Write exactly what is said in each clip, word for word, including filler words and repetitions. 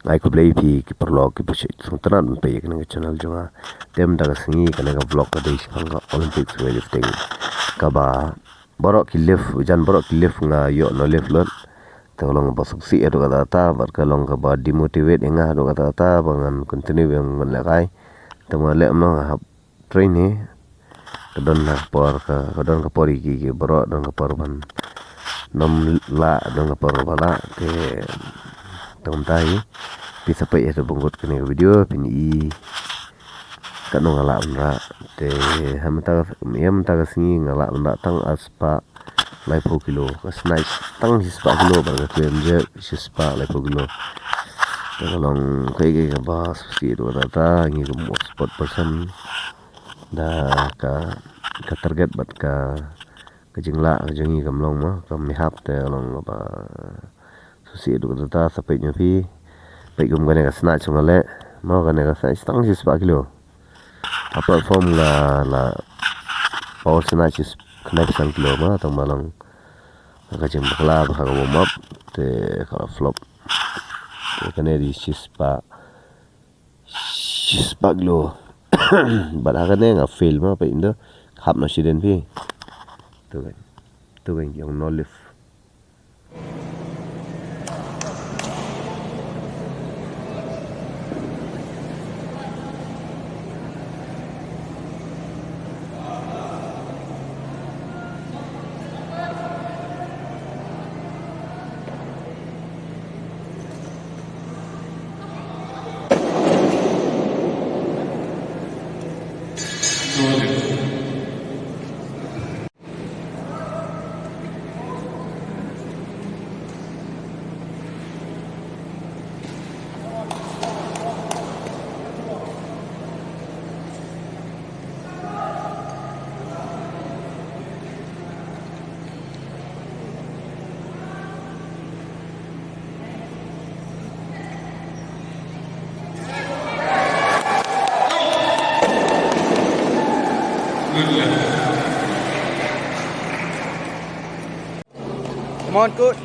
Ai khublei phi ki paralok kiba sngewtynnat ban peit ïa kane ka channel jong nga. Te mynta ka sngi kane ka vlog ka dei shaphang ka Olympics weightlifting, kaba baroh ki lift, jan baroh ki lift nga ïoh no lift lut. Te ka long kaba suk sih haduh katta katta, bad ka long kaba demotivate ïa nga haduh katta katta ba ngan continue ba ngan lehkai. Te ma leh kumno, nga hap train hi. Ka don ka por, ka, ka don ka por ïa ki, ki baroh don ka por ban nym lah, don ka por ba lah. Te, te kumta hi. Phi sa peit haduh ba kut kane ka video, phin i katno nga lah ban rah. Te ha mynta ka, ïa mynta ka sngi nga lah ban rah tang arspah laiphew kilo. Ka snatch tang shispah kilo, bad ka clean and jerk shispah laiphew kilo. Te ka long kaei kaei kaba sngewsih haduh katta katta, ngi kum u sport person. Da ka, ka target bad ka, ka jinglah ka jong ngi kam long mo, kam ïahap, te ka long kaba sngewsih haduh katta katta. Sa peit noh phi, peit kum kane ka snatch nga leh mo, kane ka snatch tang shispah kilo. Apart from nga la power snatch is khyndai phew san kilo mo, tang ba long ka jingbakla ba ha ka warm up te ka la flop. Te kane dei shispah, shispah kilo. Bad ha kane nga fail mo, peit noh, hap noh shadien phi. To kan, to kan ïong no lift. Come on, coach.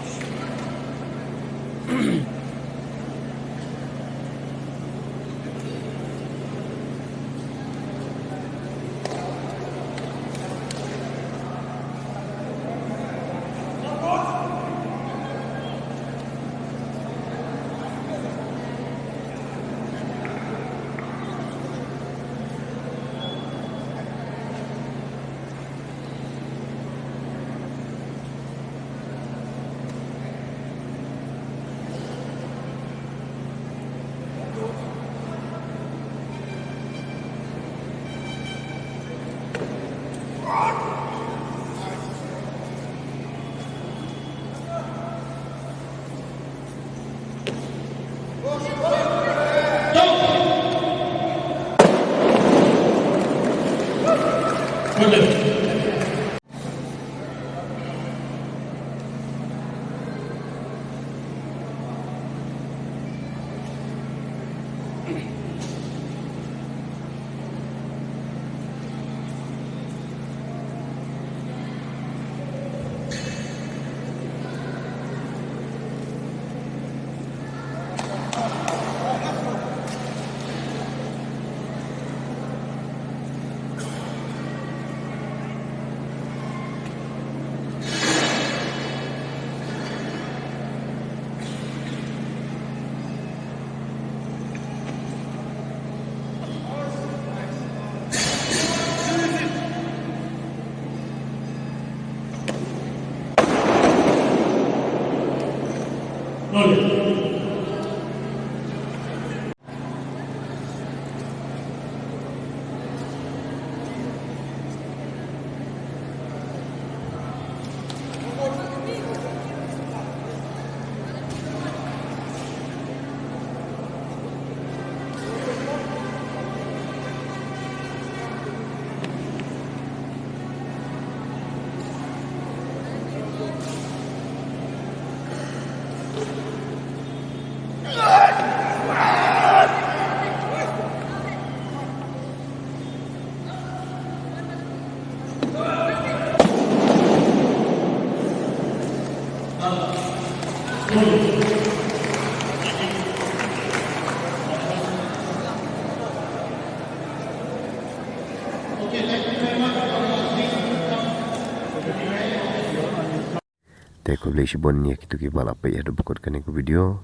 Te khublei shibun ïa kito kiba la peit haduh ba kut kane ka video.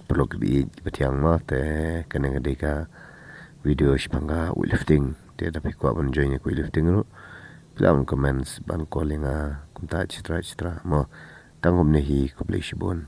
Paralok kiba ïeit ba thiang, ma te kane ka dei ka video shaphang ka weightlifting. Te da phi kwah ban join ïa ka weightlifting ruh, phi lah ban comment, ban call ïa nga kumta, et cetera et cetera. Mo, tang kumne hi, khublei shibun.